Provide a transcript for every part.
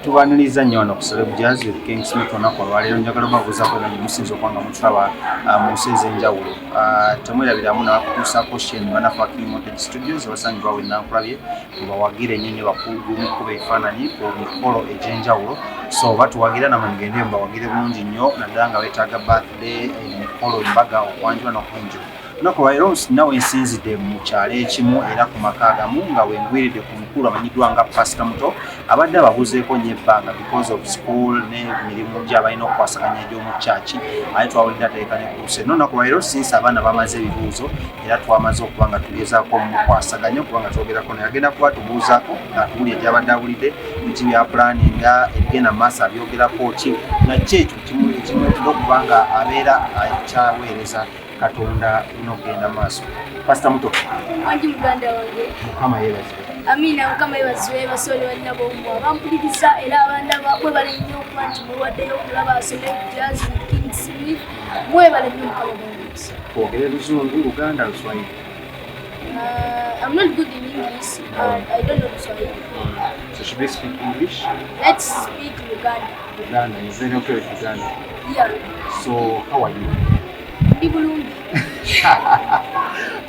Tubaniriza nnyo wano ku Celeb Jazz with King Smith. Olunaku olwaleero njagala obabuuzaako era musinza okuba nga mutulaba mu nsi ez'enjawulo. Temwerabiramu nabakutuusaako Shane banafa King Montage Studios abasangibwa we Nankulabye, mubawagire nnyo nnyo, bakugu mu kukuba ebifaananyi ku mikolo egy'enjawulo. So batuwagira, namwe mugende mubawagire bulungi nnyo, naddala nga beetaaga birthday, emikolo, embaga, okwanjula n'okwenjula. Olunaku olwaleero nawe nsinzidde mu kyalo ekimu era ku maka agamu nga wengwiridde ku mukulu amanyiddwa nga Pasita Muto, abadde ababuzeeko nnyo ebbanga because of school n'emirimu gy'abalina okukwasaganya egy'omu kyaki, ate twawulidde ateeka ne kuuse. Nolunaku olwaleero since abaana bamaze ebibuuzo era twamaze okuba nga tugezaako omukwasaganya okuba nga twogerako naye, agenda kuba tubuuzaako ng'atuwulire gy'abadde awulidde, biki byapulaninga ebigenda mu maaso, abyogerako ki, nakyo ekyo ekimuleetera okuba nga abeera akyaweereza Katonda n'okugenda maaso. Pasita Muto. Wangi muganda wange. Mukama yeebazibwe. Amiina, Mukama yeebazibwe. Basole balina bomu abampuliriza era abandaba, mwebale nnyo okuba nti muwaddeyo okulaba Celeb Jazz with King Smith. Mwebale nnyo, Mukama bwomukisa. Twogere Luzungu, Luganda, Luswahili? I'm not good in English and I don't know Swahili. So should we speak English? Let's speak Luganda. Luganda is very okay with Luganda? Yeah. So how are you? Ndi bulungi.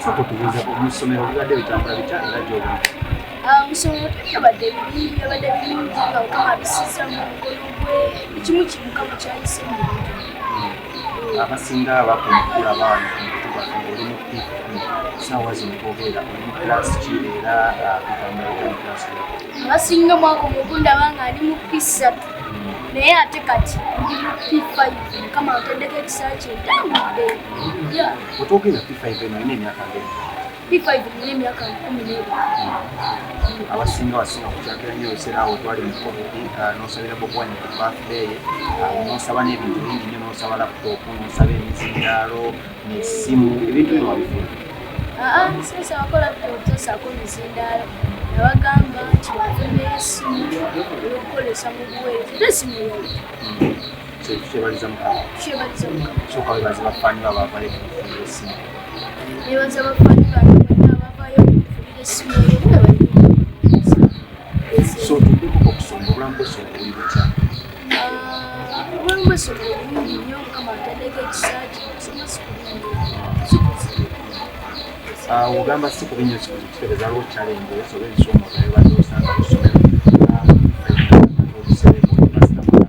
Sooka otubuuza mu ssomero bibadde bitambula bitya era gy'oli? Mu ssomero tebyabadde bibi, byabadde birungi nga Mukama abisiza mu mukono gwe. Ekimu ki Mukama kyayise mu bintu. Abasinga bakumukula baana ku mukutu gwaffe ng'oli mu P3, saawa zino twogerera oli mu class ki era bitambula bitya mu class yo? Abasinga mwaka omukundaba nga ndi mu P3, naye ate kati ndi mu P5. Mukama antaddeko ekisa kye, ntambudde. Yeah. Otwogerera P5 eno olina emyaka ngeri? P5 nina emyaka 12. Abasinga wasinga kukyakira nnyo ebiseera awo twali mu COVID, n'osabira Bobi Wine ku birthday ye, n'osaba n'ebintu bingi nnyo, n'osaba laptop, n'osaba emizindaalo n'essimu. Ebintu bino wabifuna? Aa, sasabako laptop, sasabako mizindaalo. Nabagamba nti bafunire essimu ey'okukozesa mu buweereza, era essimu yali. So tukyebaliza Mukama. Tukyebaliza Mukama. Sooka webaze bafaani bo abavayo okufunira essimu. Nebaza bafaani bange bonna abavaayo okufunira essimu eyo, mwebale. So tuddeko okusoma, obulamu bw'essomero buli butya? Obulamu bw'essomero bulungi nnyo. Mukama ataddeko ekisa kye. Okusoma si kubi nnyo, si kuzibu. Ogamba si kubi nnyo, si kuzibu, kitegeeza waliwo challenges oba ebisoomooza byobadde osanga ku ssomero. Obuserebu pasita mugamba,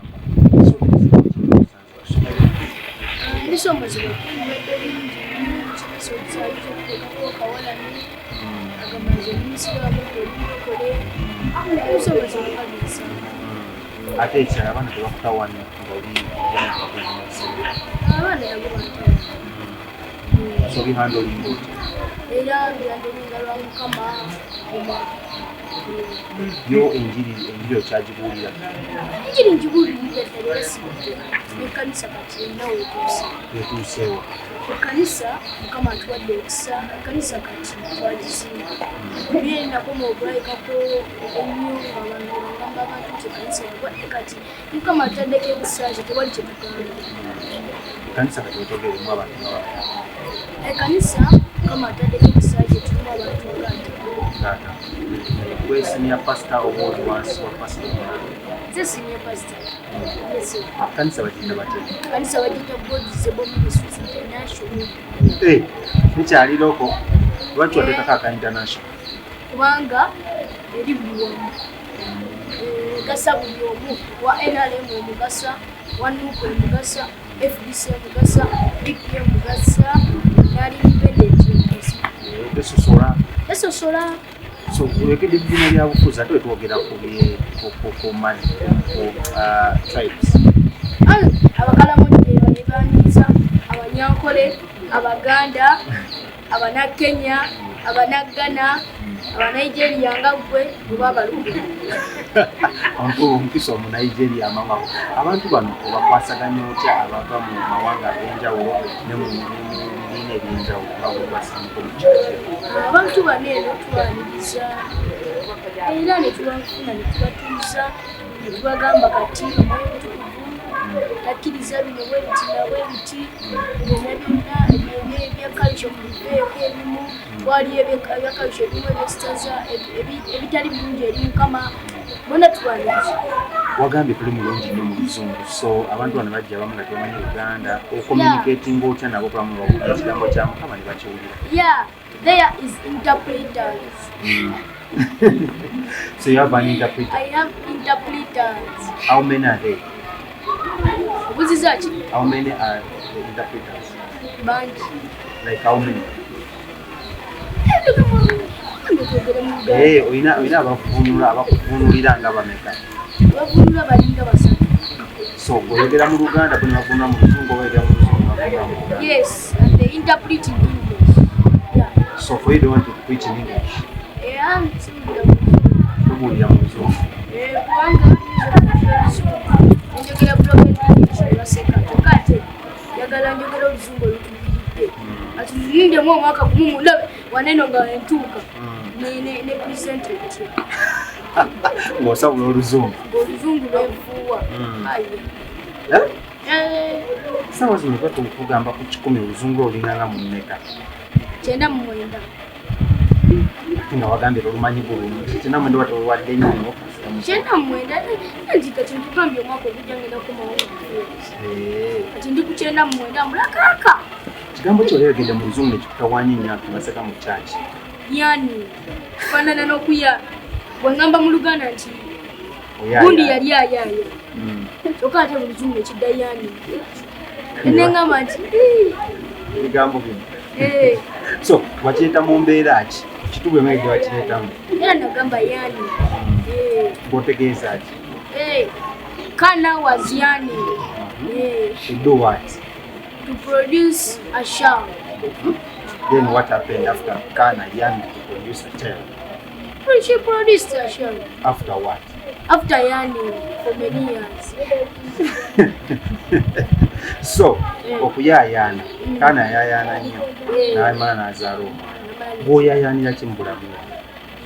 so ebizibu ki byosanze ku ssomero? Ebisoomooza bibadde bingi nnyo. Omusomesa okusaayiza okuteekako akawalani, agamba nze omusiraamu, olulokole. Ebisoomooza nga binsanga. Ate ekirala, abaana tebakutawanya ng'oli ogenda? Abaana nabo bantawa. So bihandlinga otya? Era mbihandlinga lwa Mukama oma. Yo enjiri okyagibuulira? Enjiri ngibuulirira ddala era sibidde n'ekkanisa kati erina weetuuse. Etuuseewo? Ekkanisa Mukama atuwadde ekisa, ekkanisa kati twagizimba. Naye nakoma okulabikako ennyo ng'abantu bagamba abantu nti ekkanisa yagwadde. Kati Mukama ataddeko ekisa kye, tewali kyetugamba. Ekkanisa kati wetogeremu abantu nga bameka? Ekkanisa Mukama ataddeko ekisa kye, tulimu abantu nga 50. Taata gwe senior pastor oba oli wansi wa pastor omulala? Nze senior pastor. Yes. Ekkanisa bagiyita batya? Ekkanisa bagiyita God's Able Ministries International. Eh, nekyaliroko, lwaki wateekako aka international? Kubanga eri buli wamu, egasa buli omu. Wa NRM omugasa, wa NUP omugasa, FDC omugasa, DP omugasa, nali independent omugasa. Tesosola? Esosola. So olekedde ebibiina bya bufuzi, ate wetwogera ku ku tribes? Abakalamojja bebaniriza, Abanyankole, Abaganda, Abanakenya, Abanagana, Abanigeria nga ggwe oba Abalugu. Omukisa Omunigeria amangu. Abantu bano obakwasaganya otya, abava mu mawanga ag'enjawulo ne mu bibiina ebyenjawulo nga bwebasanguko mu kyaki? Abantu bano eno tubaniriza era ne tubafuna ne tubatuuza ne tubagamba kati Omwoyo Omutukuvu takkiriza bino bwe biti na bwe biti, byonna byonna ebyakalukyo mubiveeko. Ebimu waliyo ebyakalukyo ebimu ebyesitaza ebitali birungi eri Mukama. Bonna tubaniriza. Wagambye tuli mulungi nnyo mu Luzungu, so abantu bano bajja abamu nga tebamanyi Luganda, ocommunicatinga otya nabo kulamu bawulira ekigambo kya Mukama ne bakiwulira? Yeah, there is interpreters. So you have an interpreter? I have interpreters. How many are they? Obuziza ki? How many are the interpreters? Bangi. Like how many? Twogere mu Luganda. Eh, olina abavvuunula, abakuvvuunulira nga bameka? Abavvuunula balinga basatu. So bw'oyogera mu Luganda bo ne bavvuunula mu Luzungu, oba oyogera mu Luzungu ne bavvuunula mu Luganda? Yes, and they interpret in English. Yeah. So for you don't want to preach in English? Era nsibuulira mu Luzungu. Tobuulira mu Luzungu? Eh, kubanga Oluzungu njogera broken English ne baseka, kyokka ate njagala njogera Oluzungu olutuukiridde. Ati mulindemu omwaka gumu mulabe waneno nga entuuka ne present etya. Ng'osabula Oluzungu. Ng'Oluzungu lwevuuwa. Aye. Eh? Eh. Saawa zino tuba tukugamba ku 100 Oluzungu olinganga mu mmeka? 99. Ate nga wagambye tolumanyi bulungi, 99 watoluwadde nnyo. 99 nti kati nkugambye omwaka ogujja ngenda kukomawo nga nfuuzi. Kati ndi ku 99 mulakaaka. Kigambo ki oli oyogedde mu Luzungu ne kikutawaanya ennyo ate baseka mu kyaki? Yani kufaanana n'okuya bwe ngamba mu Luganda nti Oyaaya. Gundi yali ayaaya. Kyokka ate mu Luzungu ekidda yani. Ne ngamba nti, Ii. Ebigambo bino. Eh. So wakireeta mu mbeera ki? Kitubu emere gye wakireetamu? Era nagamba yani. Eh. Ng'otegeeza ki? Eh. Kana was yani. Eh. To do what? To produce a child. Then what happened after Kana yearned to produce a child? She produced a child. After what? After yearning for many years. So, okuyaayaana, Kana yaayaana nnyo, n'amala n'azaala omwana. Bw'oyaayaanira ki mu bulamu bwo?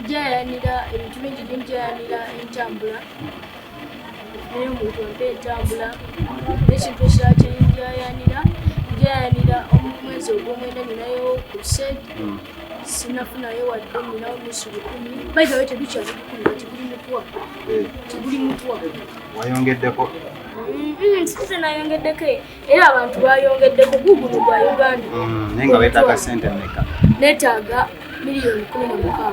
Njaayaanira ebintu bingi nnyo, njaayaanira entambula. Naye omuntu ampa entambula. N'ekintu ekirala kye njaayaanira, njaayaanira omwezi ogw'omwenda ninayo crusade. Sinafunayo wadde, ninawo nusu lukumi. By the way, tegukyali lukumi, kati guli mutwa. Teguli mutwa. Wayongeddeko? Sente nayongeddeko, era abantu bayongeddeko, guguno gwa Uganda. Naye nga weetaaga ssente mmeka? Neetaaga miliyoni 16.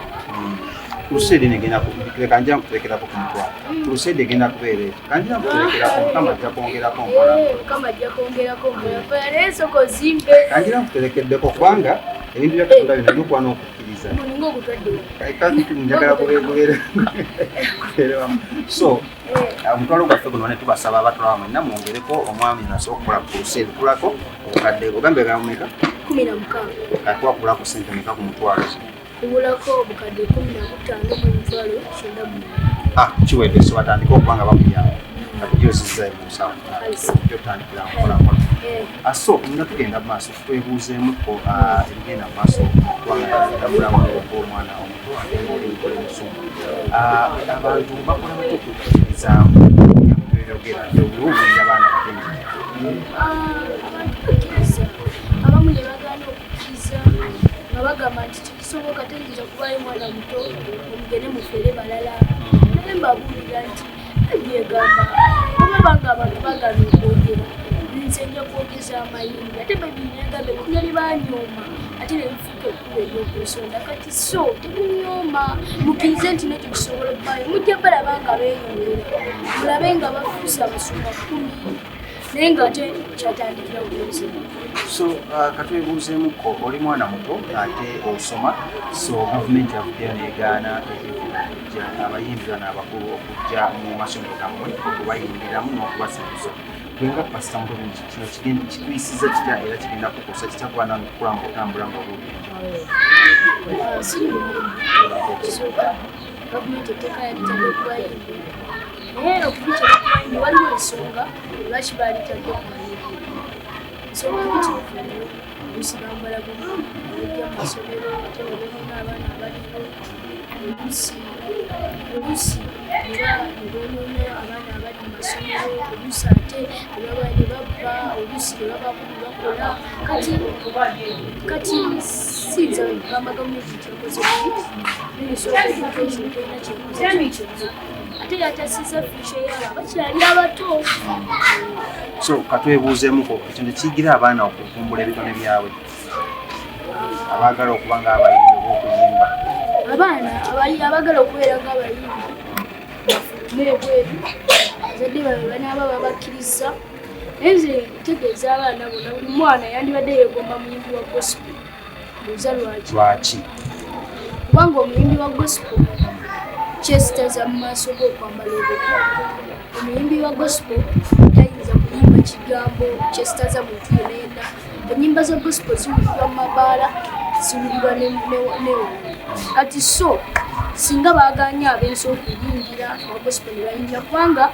Crusade negenda leka nja nkuterekerako ku mutwalo. Crusade egenda kubeera etyo. Kanjira nkuterekerako, Mukama ajja kwongerako mpola. Eh, Mukama ajja kwongerako mpola mpola, naye sooka ozimbe. Kanjira nkuterekeddeko kubanga ebintu bya Katonda bino olina okuba n'okukkiriza. Mulinga ogutwadde wa? Kati njagala kubeere wamu. So, omutwalo gwaffe guno ne tubasaba abatulaba mwenna mwongereko omwami ono asobola okukola crusade kulako obukadde ogambe gamumeka? 16. Kati wakubulako ssente meka ku mutwalo? Kubulako obukadde 15 mu emitwalo 98. Kiwedde, so batandike okuba nga bakuyamba. Kati gy'ozizza mu nsawo. Gy'otandikira nkola nkola. So, nga tugenda mu maaso, twebuuzeemuko, ebigenda mu maaso okuba nga tabulamu ogw'omwana omuto ate ng'oli mukola ensonga. Abantu bakola batya okukkiririzaamu byoyogera nti owulira abaana bato ennyo? Abantu bakkiriza, abamu ne bagaana okukkiriza nga bagamba nti tekisoboka, teyinza kubaayo mwana muto omugende mufere balala. Naye mbabuulira nti byegamba oba banga abantu bagaana okwogera, nze nja kwogeza amayinja, ate Bayibuli negamba erinnya lye banyooma ate ne lifuuka ekkubo ery'okwesonda. Kati so temunyooma, mukkirize nti nekyo kisobola okubaayo, mujja balaba nga beeyongera, mulabe nga bafuuse abasumba 10, naye ng'ate kyatandikira ku nze. So, katwebuuzeemukko, oli mwana muto ate osoma, so gavumenti yavuddeyo n'egaana okujja abayimbi bano abakulu okujja mu masomero gammwe okubayimbiramu n'okubasanyusa. Gwe nga Pasita Muto, kino kikuyisiza kitya era kigenda kukukosa kitya kuba nawe okukula ng'otambula ng'obuulira enjiri? Siri muyimbi. Ekisooka, gavumenti etteeka yalitadde ku bayimbi, naye okubitera ku bayimbi waliwo ensonga lwaki baalitadde ku bayimbi. Ensonga mpitirivu nnyo. Oluusi bambala bubi, bajja mu masomero ate ne bonoona abaana abaliyo. Oluusi ne bonoona abaana abali mu masomero, oluusi ate ne babba, oluusi ne babaako bye bakola. Kati siyinza kugamba gavumenti nti ekoze bubi. Ministry of Education terina kyekoze kyonna. Ate yatasiza future yaabo abakyali abato. So katwebuuzeemuko, ekyo nekiyigira abaana okuvumbula ebitone byabwe abaagala okuba nga abayimbi oba okuyimba? Abaana abaagala okubeera nga abayimbi bafulume ebweru, abazadde baabwe banaaba babakkiriza. Naye nze ntegeeza abaana bonna, buli mwana yandibadde yeegomba muyimbi wa gospel. Buuza lwaki? Lwaki? Kubanga omuyimbi wa gospel kyesitaza mu maaso g'okwambala obubi. Omuyimbi wa gospel tayinza kuyimba kigambo kyesitaza muntu yenna yenna. Ennyimba za gospel ziwulirwa mu mabaala, ziwulirwa newala. Kati so singa baganye ab'ensi okuyingira, aba gospel ne bayingira, kubanga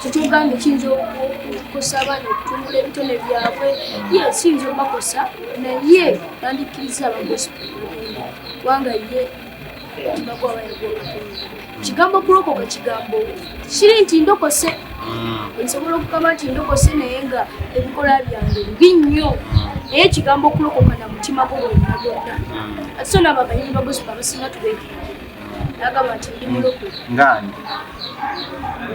kyekyogambye kiyinza okukosa abaana okutumbula ebitone byabwe. Ye kiyinza okubakosa, naye bandikkiriza aba gospel bagenda, kubanga ye omutima gwaba yagwa Katonda. Kigambo kulokoka kigambo kiri nti ndokose, nsobola okugamba nti ndokose naye nga ebikolwa byange bibi nnyo, naye ekigambo okulokoka na mutima gwo gwonna gwonna. Ate so naabo abayimbi ba gospel abasinga tubeekengera, nagamba nti ndi mulokole. Ngaani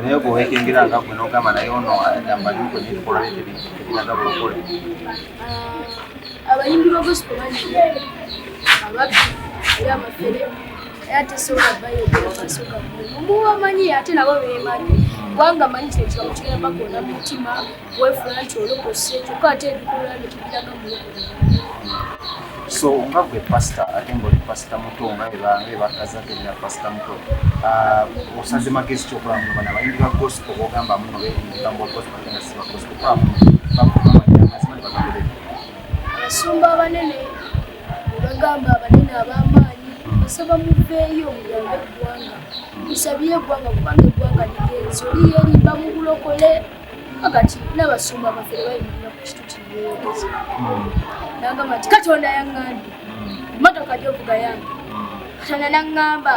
naye gwe weekengera nga gwe n'ogamba naye ono agamba yuko naye ebikolwa bye tebiraga bulokole? Ah, abayimbi ba gospel bangi ababbi era abafere, era tesobola bayogera maaso gammwe, mumubamanyi ate nabo bemanyi, kubanga manyi kino ekigambo kigenda bakoona mu mutima. Weefula nti olokose, kyokka ate ebikolwa byo tebiraga mulokole. So nga gwe pasita, ate ngaoli pasita muto, nga bebakazagerera pasita muto, osaze magezi kyokola muno bano abayimbi ba gospel bogamba muno berimba bwa gospel ate nga si ba gospel, kola muno bakumanya amazima ne bagagoberera? Abasumba abanene bagamba, abanene ab'amaanyi, basaba muveeyo muyambe eggwanga, musabire eggwanga, kubanga eggwanga ligenze. Oli yerimba mu bulokole, kati n'abasumba baffe bayimirira ku kituti nebeeyogeza, nagamba nti Katonda yaŋŋambye emotoka gyovuga yange, Katonda naŋŋamba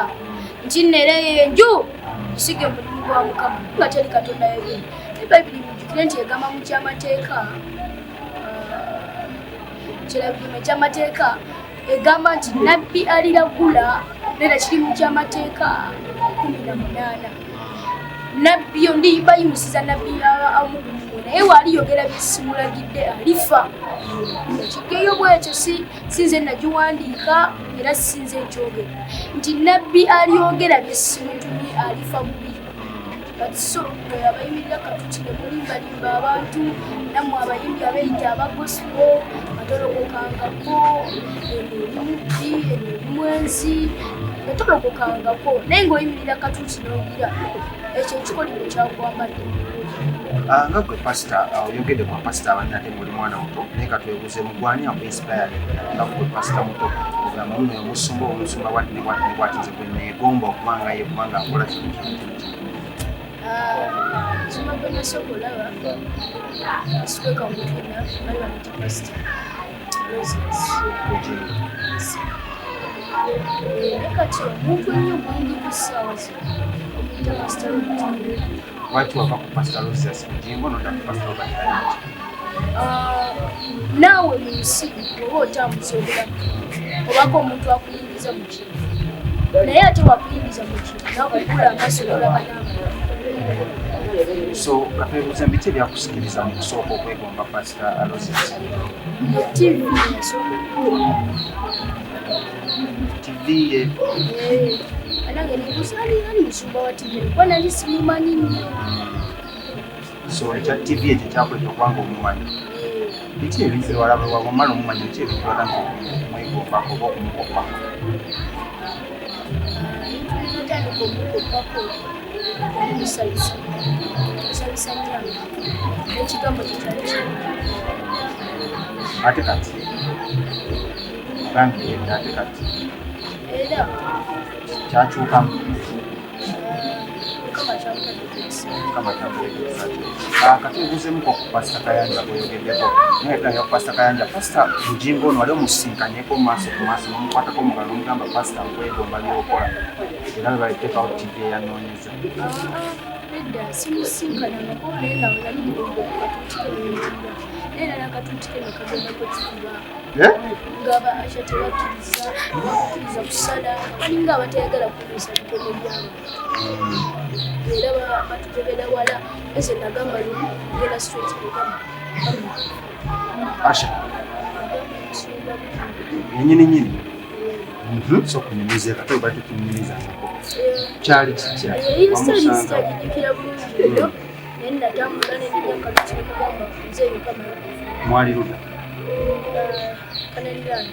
nti nnereyo enju nsige mulimu gwa Mukama, nga teri Katonda yagenda. Naye Bayibuli mujjukire nti egamba mu Kyamateeka, kyerabirima ekyamateeka egamba nti nabbi aliragula, nera kiri mu Kyamateeka 18, nabbi ndi bayimusiza nabbi omugumu, naye waaliyogera byesimulagidde alifa. Ekijjayo bwekyo si nze nagiwandiika era sinze nkyogera nti nabbi alyogera byesimutumye alifa bubi. Kati so mwe abayimirira katuti ne mulimbalimba abantu, nammwe abayimbi abeeyita aba gospel, batolokokangako, eno eri mubbi, eno eri mwenzi, batolokokangako, naye ng'oyimirira katuti n'ogira ekyo ekikolimo kyakwambadde. Ah, nga gwe pasita, oyogedde kwa pasita abanene ate ng'oli mwana muto, naye katwebuuze, mugwani akuinspire nga gwe pasita muto ogamba muno omusumba omusumba bwati ne bwati ne bwati, nze gwe neegomba okuba nga ye kubanga akola kino kino kino kino? Nsoma gwe nasooka olaba asikweka mutwena, bali bamuyita Pasita Roses. Bugingo. Naye kati omuntu ennyo gwendiko ssaawa zino omuyita Pasita Robert. Lwaki wava ku Pasita Roses Bugingo nodda ku Pasita Robert Kayanja? Ah, naawe mu nsi oba otambuza obulamu, obako omuntu akuyingiza mu kintu, naye ate wakuyingiza mu kintu nakugula amaaso nolaba n'abalala. So katwebuuze, biki ebyakusikiriza mu kusooka okwegomba Pasita Roses? TV yasooka okukola. TV ye? Anange nembuuza ani musumba wa TV, kuba nali simumanyi nnyo. So ekya TV ekyo kyakuleta okubanga omumanyi. Biki ebintu ewalaba wamala omumanya, biki ebintu watandika okumwegombako oba okumukopako? Natandika omukopako, yali musabisa, musabisa nnyo, n'ekigambo kye kyali kirungi. Ate kati ogambye edda, ate kati? Era kyakyukamu? Mukama kyamutateekesa. Mukama kyamuteekesa. Katwebuuzemuko ku Pasita Kayanja gweyogeddeko, naye tulabya ku Pasita Kayanja, Pasita Bugingo ono wali omusisinkanyeko maaso ku maaso nomukwatako mugalo nomugamba, "Pasita, nkwegomba byokola," era bwe baliteekawo TV eyanoonyeza? Nedda, simusinkanangako, naye nga nali mulongo ku katuuti ke neyingira, naye era nakatuuti ke nakagendako kikuba nga ba usher tebakkiriza, tebakkiriza kusala, balinga abatayagala kubuusa bitono by'abantu, era batugobera wala. Eze nagamba lumu ngenda straight mukama. Usher yenyini nyini. So kunyumiza kate oba tukinyumizangako, kyali kitya? Eyo story sikyagijjukira bulungi nnyo, naye natambula nendinya katuuti nemugamba nze mukama. Mwali luda? Canaan Land.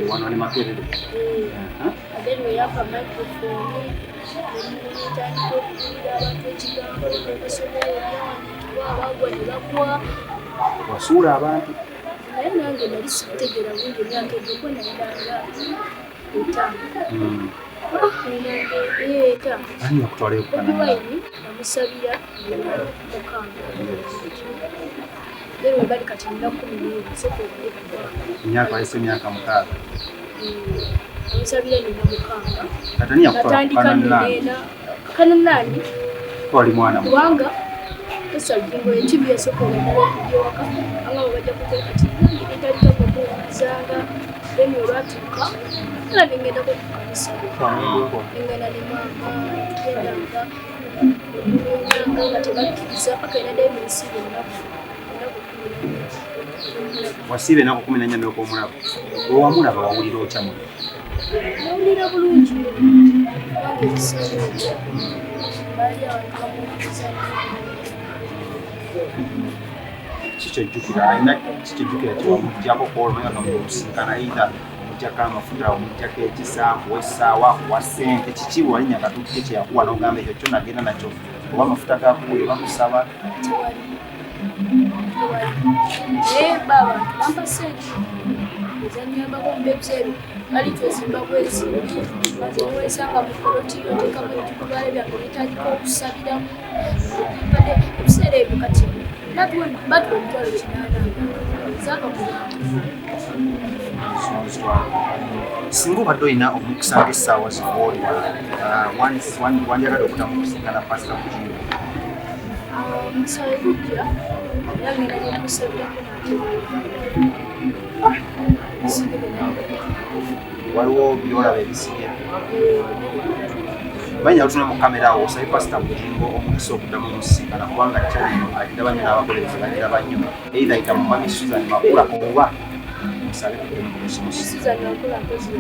Wano ne Makerere? Then we yampa microphone, netandika okubuulira abantu ekigambo, nebasomera ebyawandiikibwa, abagwa ne bagwa. Wasuula abantu? Naye nange nali sikutegeera bulungi emyaka egyo, kuba nalinanga 5. 5. Ani yakutwalayo ku Bobi Canaan? Wine namusabira 6. Then webali kati nina 12, soka obulekwa. Emyaka wayise emyaka 6. Namusabira nina 6. Kati ani yakutwala ku Natandika Canaan Land? Nina Canaan Land. Twali mwana muto. Kubanga esajjingo etivi yasooka omuwa okujja ewaka, anga bwe bajja kukola kati nange netandika okubuulizanga. Then olwatuuka era nengendako ku kanisa, nengenda ne maama, tugendanga nga nga tebakkiriza paka enaddayo mu nsi ennaku 14. Wasiiba ennaku 14 n'okwomulaba. Wewamulaba wawulira otya muli? Nawulira bulungi kubanga ebiseera ebyo baali abantu bamuwuliriza. Kikyojjukira alina kikyojjukira kyewamuggyako kwolwo nga mukusinkana, either omugyako amafuta, omugyako ekisa, akuwa essaawa, akuwa ssente, kiki walinnya katuuti ke kyeyakuwa n'ogamba ekyo kyo nagenda nakyo, oba amafuta gakuwa, oba kusaba? Tewali, tewali, naye baaba bampa ssente ezanyambako mu ebiseera bali twezimba bwezimbi, maze newesanga mu poloti oteekamu ebitukubaale byange netandika okusabiramu ebimpadde ebiseera ebyo. Kati batuwa 800,000 zaava ku bantu. Singa obadde olina omukisa ng'essaawa zino wooli, wandyagadde okuddamu okusinkana Pasita Bujingo? Omukisa we gujja era ngenda nemusabirako nate. Waliwo byolaba ebisige banya otuna mu kamera awo, osabe Pasita Bujingo omukisa okuddamu omusisinkana, kubanga kyalino agiraba nnyo n'abagoberezi bagiraba nnyo, either ayita mu Mami Susan Makula oba musabe kuddemu kumusimusi. Susan Makula mpozi.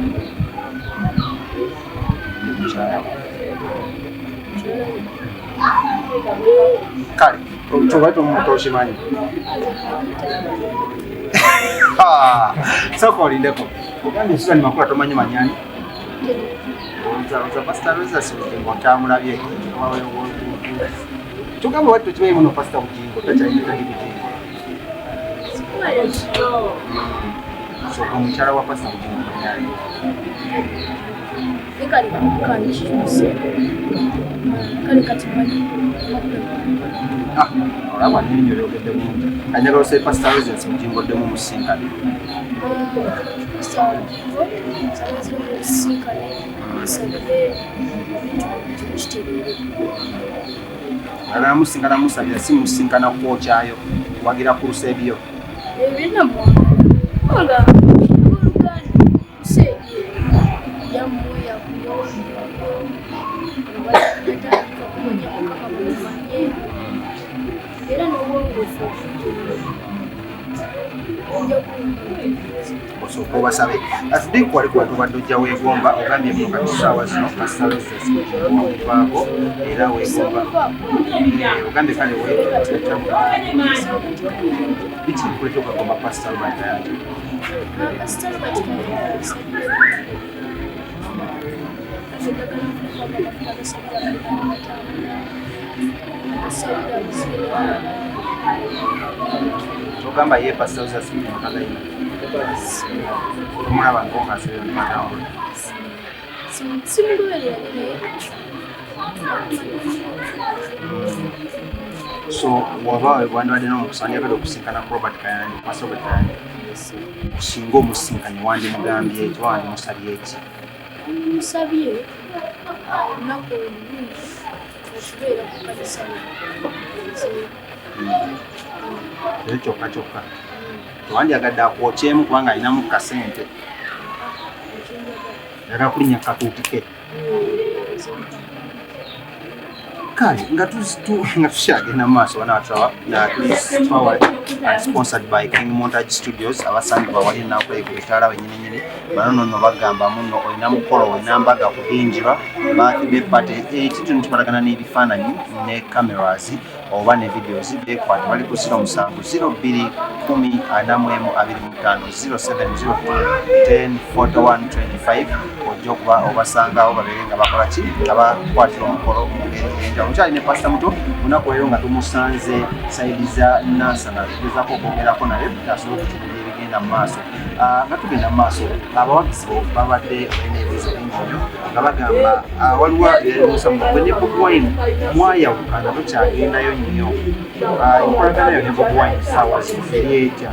Mukyala. Kale kyoba tokimanyi, sooka olindeko, ogambye Susan Makula tomanyi manyani oza Pasita Rosas Bujingo otamulabye. Tugamba wadde tokimanyi muno Pasita Bujingo takyalina tali Bujingo. So omukyala wa Pasita Bujingo manyani? Kale kankikyuse, kale kati manyi Makula. Olaba nerinnya olyogedde bulungi. Anjagala osabe Pasita Rosas Bujingo oddemu musinkane. Pasita Bujingo nsaba musisinkane, musabire ebintu kitereere. Agala musinkana musabira, si musinkana kwokyayo wagira kurusa ebyo. Ebyo byonna mwagala kubanga abooluganda kuseeri yammwe yakuyoyo natandika kumanya Mukama bwemumanye era n'obwongofu nja kuwulira. Osooka obasabe atudde wali kuba tubadde ojja weegomba, ogambye muno kati ssaawa zino Pasita Rosas wamuvaako era weegomba. Ogambye kale biki bikuleta okagomba Pasita Robert Kayanja? Pasita Robert Kayanja musabire eddagala nfunako amafuta agasabira abalina abatambula, agasabira abazibe. Togamba ye Pasita Rosas Bujingo tagayina omulaba ngo ngaasabira mumatambula? Simugoberera naye. So waba wandibadde n'omukisa, wandyagadde okusinkana ku Robert Kayanja, Pasita Robert Kayanja, singa omusinkanye wandimugambye eki, wandimusabye eki? Musabye olunaku olulungi. Okubeera ku kanisa ye. Ekyo kyokka kyokka. Tewandyagadde akwokyemu kubanga alinamu kasente. Ayagala kulinnya katuuti ke. Kale nga tukyagenda mu maaso bana batulaba powered and sponsored by King Montage Studios abasangibwa wali enaku ku bitaala wenyini nyini. Bano nno bagamba muno olina mukolo, olina mbaga, kuhinjirwa, birthday party, ekintu nikikolagana n'ebifaananyi ne cameras oba ne videos bekwata. Bali ku 07 02 10 41 25, 0702 10 41 25. Ojja okuba obasangawo babeere nga bakola ki, nga bakwatira omukolo mu ngeri enjawulo. Nkyali ne Pasita Muto lunaku leero nga tumusanze side za Nansana, tugezaako okwogerako naye asobole okutubuulira ebigenda mu maaso. Nga tugenda mu maaso, abawagizi bo babadde balina ebibuuzo bingi nnyo nga bagamba waliwo emusa gwe ne Bobi Wine mwayawukana, tokyagendayo nnyo. Enkolagana yo ne Bobi Wine saawa zino eri etya?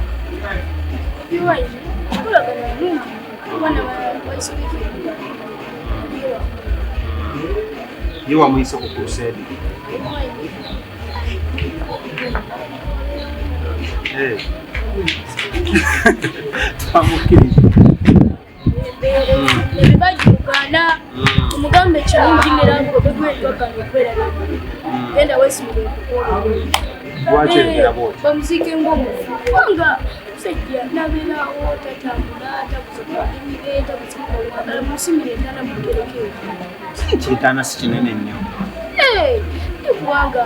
Enkolagana nnungi kuba waisomeko. Ye wamuyise ku crusade? Eh. Twamukkiriza. Ebibajugana omugambe ekirungi nera bagana okubeera genda wesimire. Lwaki oyogera bw'otyo? Bamuziike ngaomufu kubanga musajja nabeerawo tatambula, tabuza kubagenyi tabuza kuwagala musimire entaana mutereke. Kyetaana si kinene nnyo. Kubanga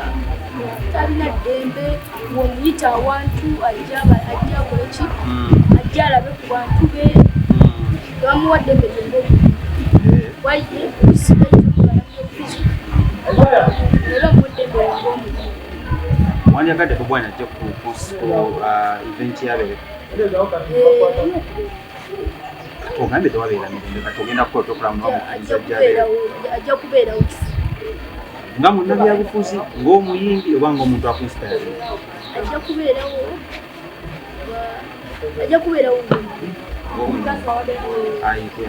talina ddembe, bwomuyita awantu ajja ajja akole ki, ajja alabe ku bantu be, tebamuwa ddembe lyenga waye era omuwa eddembe ngaomuntu. Wandyagadde Bobi Wine ajje ku event yabeere? Ogambye tewabeera mirembe, kati ogenda kukola otokula mubamukkiriza ajjabeere? Ajja kubeerawo kifo. Nga munnabyabufuzi, ng'omuyimbi oba ng'omuntu akuinspiring? Ajja kubeerawo, ajja kubeerawo ng'omuntu.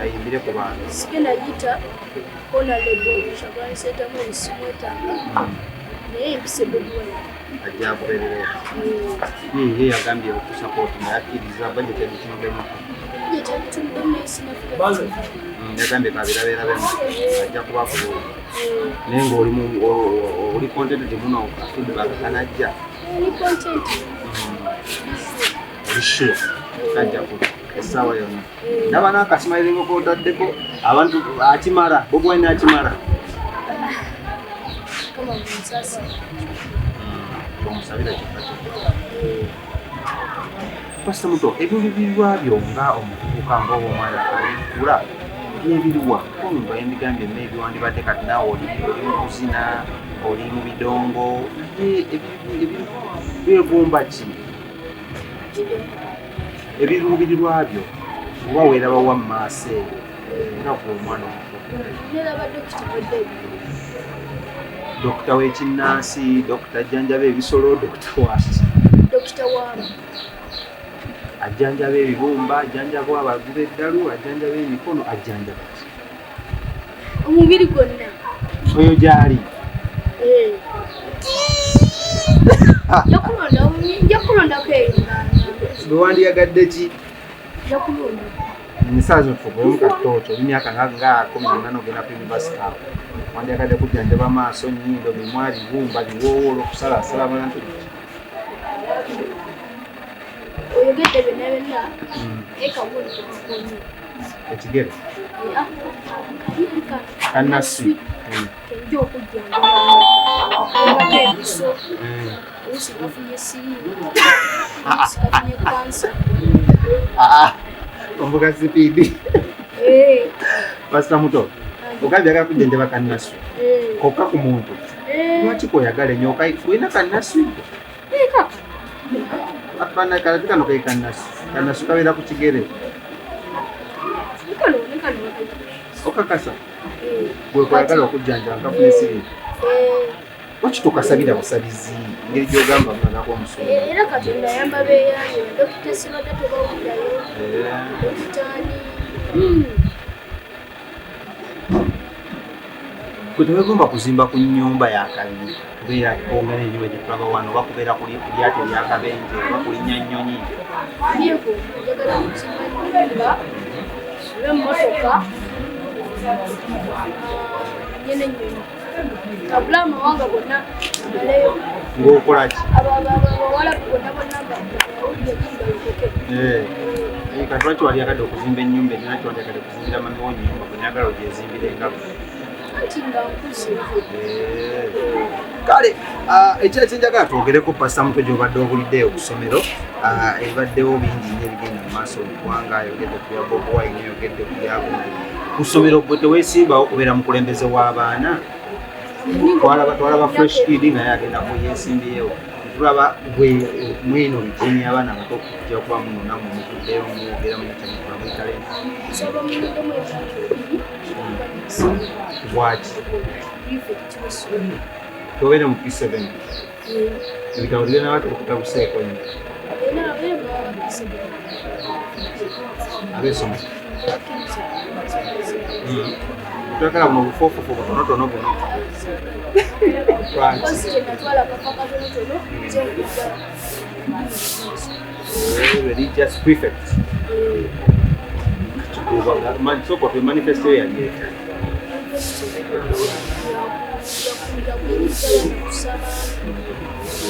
Ayimbire ku bantu. Sigenda yita Honorable Kyagulanyi Ssentamu, simwetaaga, naye empise Bobi Wine. Ajja akubeerewo. Ye yagambye okusapooti nga yakkiriza budget yagitunudemu. Gyetabituddemu naye sinafuna. Yagambye kabirabeerabemu, ajja kuba kulungi, naye ng'oli oli contented muno feedback kanajja? Oli content. Oli sure kajja ku essaawa yonna? Ndaba n'akasimayiringo kotaddeko abantu akimala, Bobi Wine akimala. Kama munsasi. Omusabira kyokka kyokka. Pasita Muto, ebiruubirirwa byo nga omuvubuka, nga oba omwana alikula, byebiriwa? Omuntu ayindigambye maybe wandibadde kati naawe oli mu kuzina, oli mu bidongo, naye byegomba ki? Ebiruubirirwa byo oba weeraba wa mu maaso eyo nga gwe omwana omuto? Neraba dokita wedde. Dokita w'ekinnansi, dokita ajjanjaba ebisolo, dokita waki? Dokita waaba. Ajjanjaba ebibumba, ajjanjaba abaguba eddalu, ajjanjaba emikono, ajjanjaba ki? Omubiri gwonna. Oyo gyali. Eh. Nja kulondako eyo nga Bwe wandiyagadde ki? Nja kulonda. Ensaazo tufugeyo katooto, oli myaka nga 18, ogenda ku university awo, wandiyagadde kujjanjaba maaso, nnyindo, mimwa, bibumba, biwoowolo, okusalasala abantu? Oyogedde byonna byonna, naye kawundi kekakonye. Ekigere? Kannaswi. Kenja okujjanjaba empiso, oluusi gafunye siriimu, oluusi gafunye kansa. Ovuga speed. Pasita Muto, ogambye agala kujjanjaba kannaswi kokka ku muntu. Lwaki koyagala ennyo? Olina kannaswi? Kati kano ke kannaswi. Kannaswi kabeera ku kigere. Okakasa gwe kwayagala okujjanjaba nkafune siriimu? Lwaki tokasabira busabizi engeri gyogamba munagako omusumba? Era Katonda ayamba beeyange. Dokita Sibadde tobawulirayo, dokitaani. Gwe tewegomba kuzimba ku nnyumba ya kabiri kubeera kwongera ennyumba gye tulaba wano oba kubeera ku lyato eryakabenje oba kulinnya nnyonyi? Byegomba, njagala kuzimba nnyumba oba emmotoka nye n'ennyonyi tabula amawanga gonna galeyo. Ng'okola ki? Abawalabu bonna bonna bawulire giri balokoke. Kati lwaki wali ayagadde okuzimba ennyumba ennene? Lwaki wali ayagadde okuzimbira mami wo nnyumba gwe nayagala ogyezimbire nga gwe? Anti nga nkuze. Kale ekira kyenjagala twogereko, Pasita Muto, gy'obadde obuliddeyo ku ssomero, ebibaddewo bingi nnyo ebigenda mu maaso mu ggwanga. Ayogedde ku bya Bobi Wine, ayogedde ku byagundi. Ku ssomero gwe teweesimbawo kubeera mukulembeze w'abaana? Twalaba Fresh Kid nga ye agenda ku yeesimbyewo, tulaba gwe mweno regime y'abaana abato okujja kuba munona mumuvuddeyo mwogera munyakyamukula muri talent. Nsaba mulindemu emyaka 2. Bwaki? Prefect w'essomero. Tobeere mu P7, ebitabo tugenda batubutabuseeko nnyo. Era abeere baba P7. Ab'essomero. Bakkiriza. Twagala buno obufuufufu butonotono buno. Lwaki? Kozi kye natwala akafa katonotono nze nkujja. Religious prefect. Sooka otwe manifesto yo yali etya? Yakuyigiriza abaana kusaba,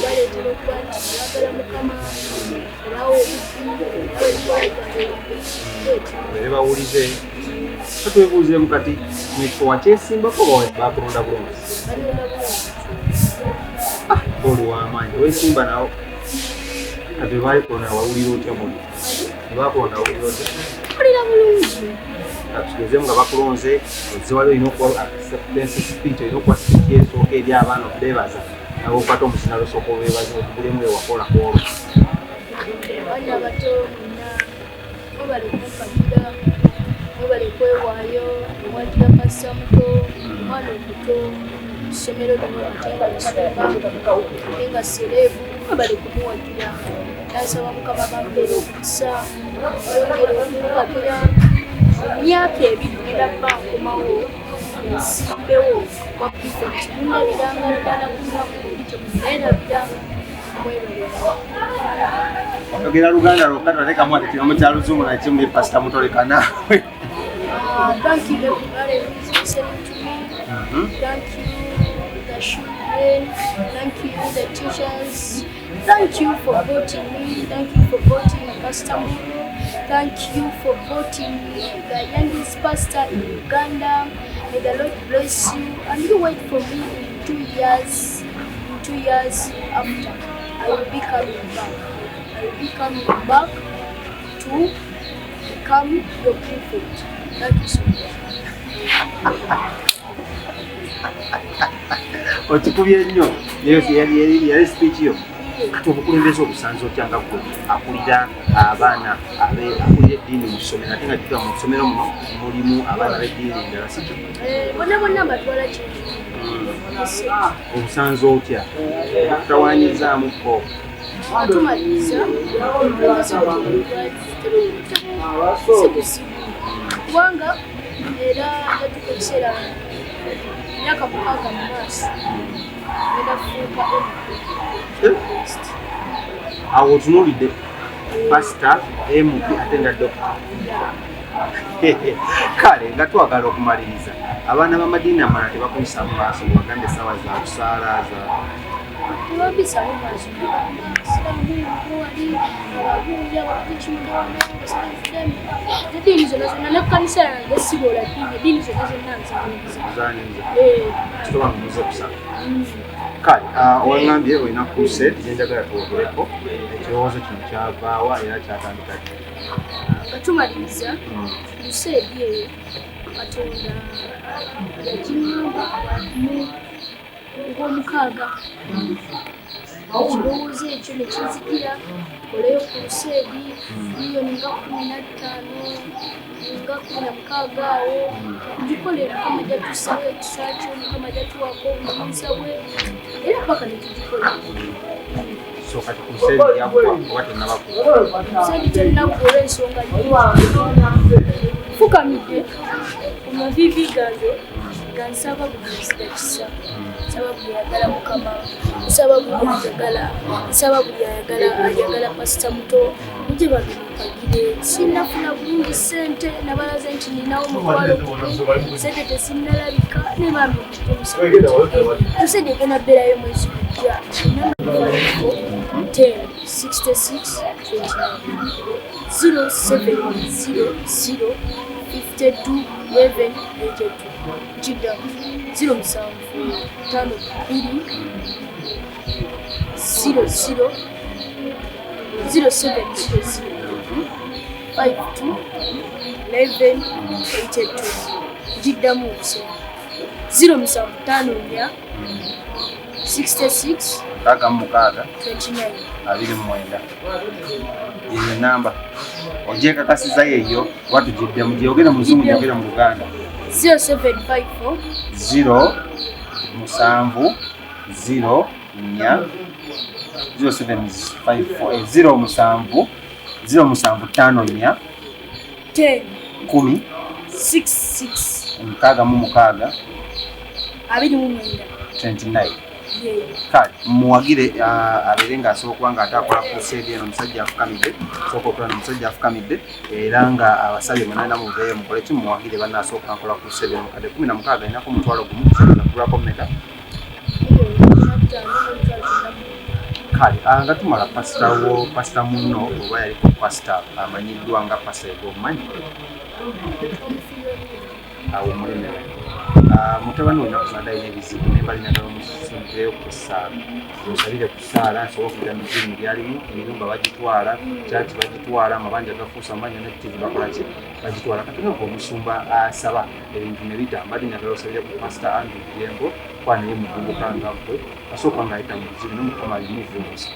baleetera okuba nti baagala Mukama, erawo obubbi. Babeere bawulize. Katwebuuzeemu kati, mukifo wakyesimbako oba bakulonda bulungi? Balonda bulungi. Oli w'amaanyi, weesimba nawo. Kati bwe wawulira otya muli? Bwe bakulonda wawulira otya? Mpulira bulungi. Katugezemu nga bakulonze, ozze wali olina okuwa acceptance speech, olina okuwa speech esooka eri abaana okubeebaza, nawe okwata omusina lusooka obeebaza, otugulemu ewakola ku olwo. Abaana abato mwenna, mwebale kumpagira, mwebale kwewaayo owagira Pasita Muto, omwana omuto mu ssomero lino, ate nga musumba, ate nga celeb. Mwebale kumuwagira. Nasaba Mukama bampeera omukisa, ayongere okumpagira. Mu myaka 2 ngenda kuba nkomawo nsimbewo wa prefect. Mundabiranga ddala ku lunaku luli, temuneerabira. Mwebale. Oyogera Luganda lwokka, tolekamu ate kigambo kya Luzungu nakimu ne Pasita Mutoleka naawe. Thank you everybody who is listening to me. Thank you the children. Thank you the teachers. Thank you for voting me. Thank you for voting Pastor Muru. Thank you for voting the youngest pastor in Uganda. May the Lord bless you. And you wait for me in 2 years. In 2 years after, I will be coming back. I will be coming back to become your prefect. Thank you so much. Okikubye nnyo. Yali speech yo. Kati obukulembeze obusanze otya nga gwe akulira abaana, akulira eddiini mu ssomero, ate nga jjukira mu ssomero muno mulimu abaana b'eddiini endala, si kyo? Bonna bonna mbatwala kintu. Obusanze otya? Okutawanyizaamuko? Atumaliriza, obukulembeze si buzibu, kubanga era yatuka ekiseera myaka 6 mu maaso ngenda kufuuka MP. Awo otunuulidde pasita, MP, ate nga dokita. Kale nga twagala okumaliriza, abaana b'amadiini amalala tebakuyisa mu maaso bagambye essaawa za kusaala za Tebabisaamu maaso. Siramu wali abagunja eddiini zonna zonna nekkanisa yange siboola ddiini, eddiini zonna zonna nzaniriza. Zaniriza kitoba muze kusaba. Kale waŋŋambye olina crusade gyenjagala twogereko. Ekirowoozo kino kyavaawa era kyatandika ki? Nga tumaliriza, crusade eyo Katonda yagiŋŋamba mu ng'omukaaga. Ekirowoozo ekyo ne kinzijira, koleyo crusade miliyoni nga 15 nga 16 awo ngikole. Mukama jatusawo ekisa kyo, Mukama jatuwako obuyinza bwe, era paka ne tugikola. So kati crusade yaggwa oba tennabakuwa? Crusade tennaggwa olw'ensonga nyingi. Fukamidde ku maviivi gange. Nga nsaba buli nzira kisa, nsaba buli ayagala Mukama, nsaba buli ayagala, nsaba buli ayagala ayagala Pasita Muto, mujje babimpagire. Sinnafuna bulungi ssente, nabalaze nti ninawo 100,000, ssente tezinnalabika, ne bambi mujje musapootinge. Crusade egenda beerayo mwezi gujja. Namba 10 66 29 0700 52 11 82. Kiddamu 07 52 00 0700 52 11 82. Giddamu obusomo 0754 66 66 29 29. Yeyo namba ogyekakasiza yeyo oba tugiddemu? Gyogere mu Luzungu, gyogere mu Luganda. 0754 0 7 0 4 0754 0 7 0 7 5 4 10 10 66 66 29. 29. Yeyo. Kale muwagire, abeere ng'asobola okuba nga ate akola crusade eno. Omusajja afukamidde, sooka otula, omusajja afukamidde era nga abasabye mwenna muveeyo mukole ki, muwagire bannasooka nkola crusade eno. Mukadde 16 alinako 10,000, crusade nagulako mmeka? 5,000 990. Kale nga tumala, pasita wo, pasita munno oba yaliko pasita amanyiddwa nga Pasita Ego, omumanyi? Awo omulemera mutabani we ennaku zonna alina ebizibu, naye mbali njagala omusimbireyo ku ssaala, musabire ku ssaala nsobole okuyita mu bizibu byalimu. Ennyumba bagitwala, kyaki bagitwala, amabanja gafuusa amabanja, ne TV bakola ki, bagitwala. Kati nga omusumba asaba ebintu ne bita, mbadde njagala osabire ku Pasita Andrew Jembo, kuba naye muvubuka nga ggwe, asooka nga ayita mu bizibu nomukama alimuvuusa.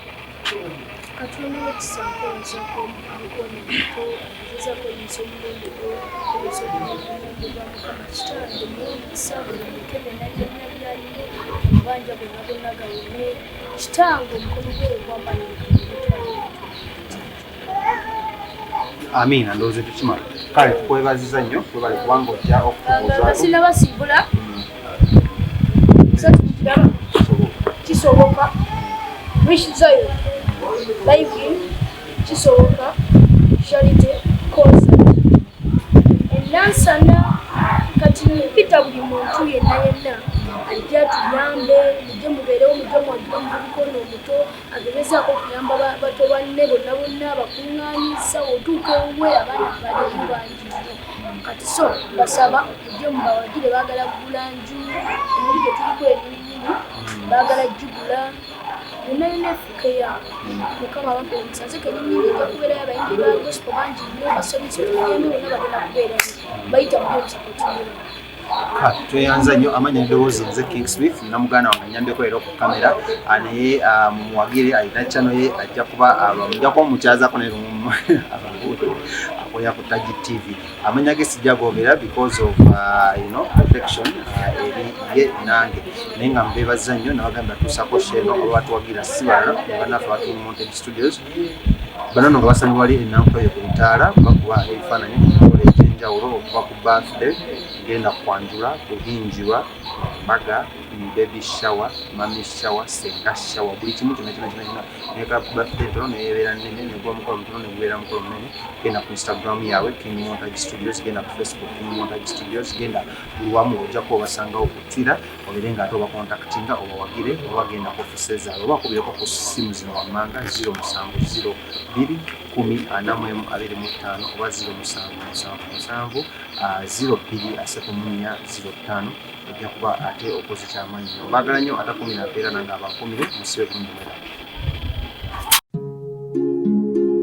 Katonda w'ekisa, nkwebazaako omukono muto agezaako oyinza omulundi gwo, oyinza omulundi gwa Mukama. Kitange, muwe omukisa, bulembeke byonna byonna byalimu, amabanja gonna gonna gawone. Kitange, omukono gwe ogw'amaanyi gutwale. Amiina. Ndowooza tukimala. Kale tukwebaziza nnyo, webale kubanga ojja okutubuuzaako. Sinabasiibula satu kiraba kisoboka. Wish Zion live in kisoboka charity concert enansana. Kati mpita buli muntu yenna yenna ajja tuyambe, mujje mubeerewo, mujje mwagire omuvubuka ono omuto agezezaako okuyamba bato banne bonna bonna bakuŋŋaanyiza. Otuuka ewuwe abaana balimu bangi nnyo. Kati so basaba mujje mubawagire. Baagala kugula nju, emuli gye tuliko eminyini baagala gigula, yonna yonna efuuke yaabwe. Mukama abampe omukisa. Nze kennyini ejja kubeerayo, abayimbi ba gospel bangi nnyo, basomesa tugende, bonna bagenda kubeerayo, bayita mujje musapootinge. Kale tweyanza nnyo. Amanya eddoboozi nze King Smith, nina muganda wange anyambeko era ku kamera. Naye mumuwagire, alina channel ye, ajja kuba mujja kuba mumukyazako, naye lumu ababuulire akolera ku Tagi TV. Amanya ge sijja googera because of protection eri ye nange, naye nga mbebaza nnyo nabagamba tuusako sheno oba batuwagira si balala, bannaffe ba King Montage Studios. Bano nno nga basangibwa wali enankoyo ku bitaala, bakuba ebifaananyi ku mikolo egy'enjawulo, okuva ku birthday, genda kwanjula, kuhinjirwa, mbaga, baby shower, mummy shower, senga shower, buli kimu kyonna kyonna kyonna kyonna. Neka birthday ntono neyebeera nnene, neguba mukolo mutono negubeera mukolo munene. Genda ku Instagram yaabwe King Montage Studios, genda ku Facebook King Montage Studios, genda buli wamu ojja kuba obasangawo ku Twitter, obeere nga ate obacontactinga obawagire, oba genda ku office zaabwe oba bakubireko ku ssimu zino wammanga: 0702 10 41 25 oba 0777 02 34 05. Ojja kuba ate okoze kyamaanyi nnyo. Mbaagala nnyo, ate kumi napeera nange abankumire musibe bulungi mwera.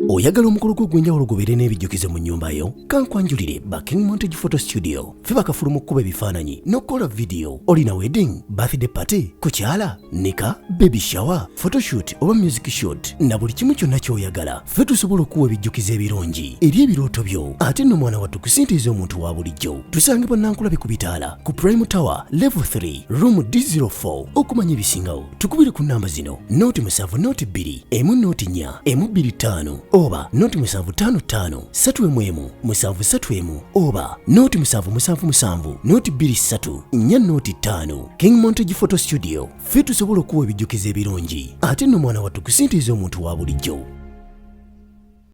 Oyagala omukolo gwo ogw'enjawulo gubeere n'ebijjukizo mu nnyumba yo? Kankwanjulire ba King Montage Photo Studio. Ffe bakafulu mu kkuba ebifaananyi n'okukola vidiyo. Olina wedding, birthday party, kukyala, nika, baby shower, photoshoot oba music shoot, na buli kimu kyonna ky'oyagala, ffe tusobola okuwa ebijjukizo ebirungi eri ebirooto byo. Ate nno mwana wattu, ku ssente ez'omuntu wa bulijjo. Tusangibwa Nankulabi ku bitaala ku Prime Tower level 3 room D04. Okumanya ebisingawo tukubire ku namba zino: 0 7 0 2 1 0 4 1 2 5. Oba 0 755 3 1 7 3 1 oba 0 777 0 2 3 4 0 5. King Montage Photo Studio, ffe tusobola okuwa ebijjukizo ebirungi ate nno mwana wattu kusintiiza omuntu wa bulijjo.